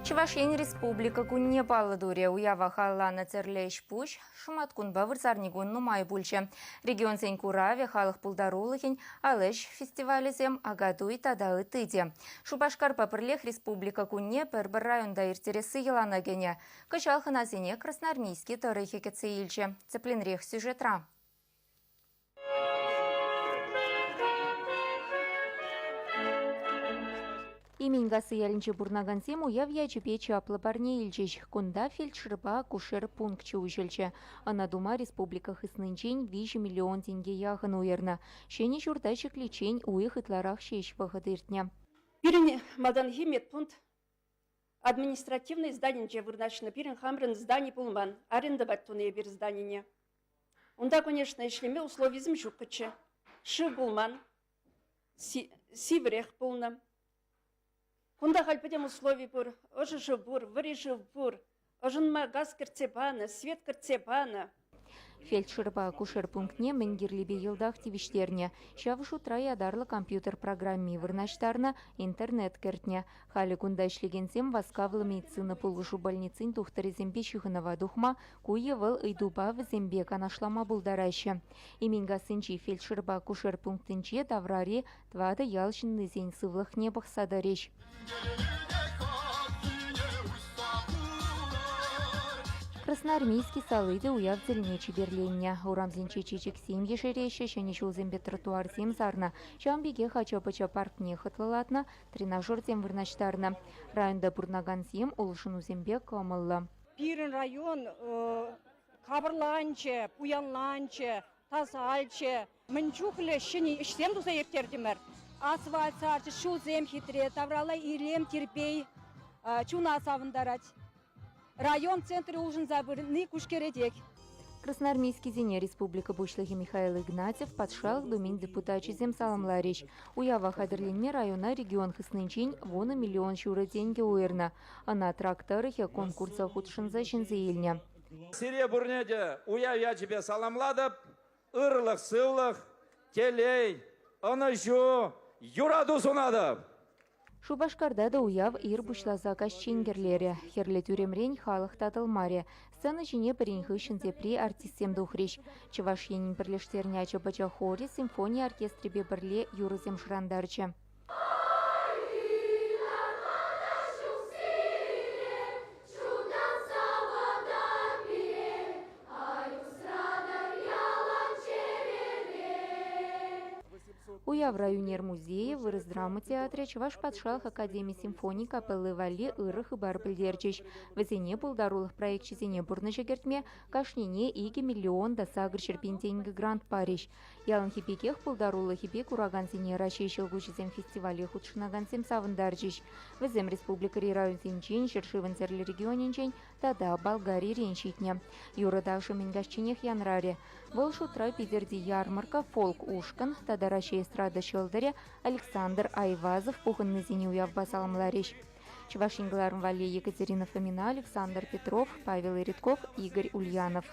Чӑваш Ен Республика кунне паллӑ турӗ. Уява халалланӑ тӗрлӗ ӗҫ-пуҫ шӑматкунпа вырсарникун нумай пулчӗ. Регионсен куравӗ, халӑх пултарулӑхӗн ал ӗҫ фестивалӗсем, Акатуй тата ытти те. Шупашкарпа пӗрлех Республика кунне пӗр-пӗр районта ирттересси йӑлана кӗнӗ. Кӑҫал хӑнасене Красноармейски тӑрӑхӗ кӗтсе илчӗ. Тӗплӗнрех сюжетра. Именкасси ялӗнче пурӑнакансем уяв ячӗпе чаплӑ парне илчӗҫ. Кунта фельдшерпа акушер пункчӗ уҫӑлчӗ. Ӑна тума республика хыснинчен 3 миллион тенке яхӑн уйӑрнӑ. Ҫӗнӗ ҫурта ҫӗкличчен уйӑх ытларах ҫеҫ вӑхӑт иртнӗ. Пирӗн малтанхи медпункт административнӑй зданинче вырнаҫнӑ. Пирӗн хамӑрӑн здани пулман, арендовать тунӑ эпир зданине. Унта, конечно, ӗҫлеме условисем ҫуккӑччӗ. Шыв пулман, сивӗрех пулнӑ. Кунта халь пӗтӗм услови пур, ӑшӑ шыв пур, вӗри шыв пур, ӑшӑнма газ кӗртсе панӑ, свет кӗртсе панӑ. Фельдшерпа акушер пунктне мӗн кирлипе йӑлтах тивӗҫтернӗ. Ҫав шутра ятарлӑ компьютер программи вырнаҫтарнӑ, интернет кӗртнӗ. Халӗ кунта ӗҫлекенсем васкавлӑ медицина пулӑшу больницин тухтӑрӗсемпе ҫыхӑнӑва тухма, ку е вӑл ыйтупа вӗсемпе канашлама пултараҫҫӗ. Именкассинчи фельдшерпа акушер пунктӗнче таврари тӑватӑ ял ҫыннисен сывлӑхне пӑхса тӑрӗҫ. Красноармейски сали те уяв тӗлне чиперленнӗ. Урамсенче чечексем ешереҫҫӗ, ҫӗнӗ ҫулсемпе тротуарсем сарнӑ. Ҫавӑн пекех ача-пӑча паркне хӑтлӑлатнӑ, тренажерсем вырнаҫтарнӑ. Районта пурӑнакансем улшӑнусемпе кӑмӑллӑ. Пирӗн район капӑрланчӗ, пуянланчӗ, тасалчӗ. Мӗн чухлӗ ҫӗнӗ ӗҫсем туса ирттертӗмӗр. Асфальт сарчӗ, ҫулсем хитре, тавралла илем, тирпей чуна савӑнтарать. Район центрӗ улшӑнса пыни куҫкӗретех. Красноармейскисене республика Пуҫлӑхӗ Михаил Игнатьев, Патшалӑх Думин депутачӗсем саламларӗҫ. Уява хатӗрленме района регион хыснинчен вунӑ миллион ҫурӑ тенкӗ уйӑрнӑ. Ӑна Трак тӑрӑхӗ конкурса хутшӑнса ҫӗнсе илнӗ. Сире пурне те уяв ячӗпе саламлатӑп. Ырлӑх-сывлӑх, телей, ӑнӑҫу, юрату сунатӑп! Шупашкарта та уяв ир пуҫласа каҫчен кӗрлерӗ. Хӗрлӗ тӳремрен халӑх татӑлмарӗ. Сцена ҫине пӗрин хыҫҫӑн тепри артистсем тухрӗҫ. Чӑваш Енӗн пӗрлештернӗ ача-пӑча хорӗ симфони оркестрӗпе пӗрле юрӑсем шӑрантарчӗ. Уявра ӳнер музейӗ, вырӑс драма театрӗ, Чӑваш патшалӑх академи симфони капелли валли ырӑ хыпар пӗлтерчӗҫ. Вӗсене пултарулӑх проекчӗсене пурнӑҫа кӗртме кашнине 2 миллион та 800 пин тенкӗ грант парӗҫ. Яланхи пекех пултарулӑхӗпе куракансене Раҫҫей ҫӑлкуҫӗсем фестивале хутшӑнакансем савӑнтарчӗҫ. Вӗсем республикӑри районсенчен, ҫӗршывӑн тӗрлӗ регионӗнчен тата Болгарирен ҫитнӗ. Юрӑ-ташӑ мӗн каҫченех янрарӗ. Вӑл шутра Питӗрти ярмарка, фолк-ушкӑн тата Раҫҫей эстрада ҫӑлтӑрӗ Александр Айвазов пухӑннисене уявпа саламларӗҫ. Чӑваш Ен кӑларӑм валли Екатерина Фомина, Александр Петров, Павел Иритков, Игорь Ульянов.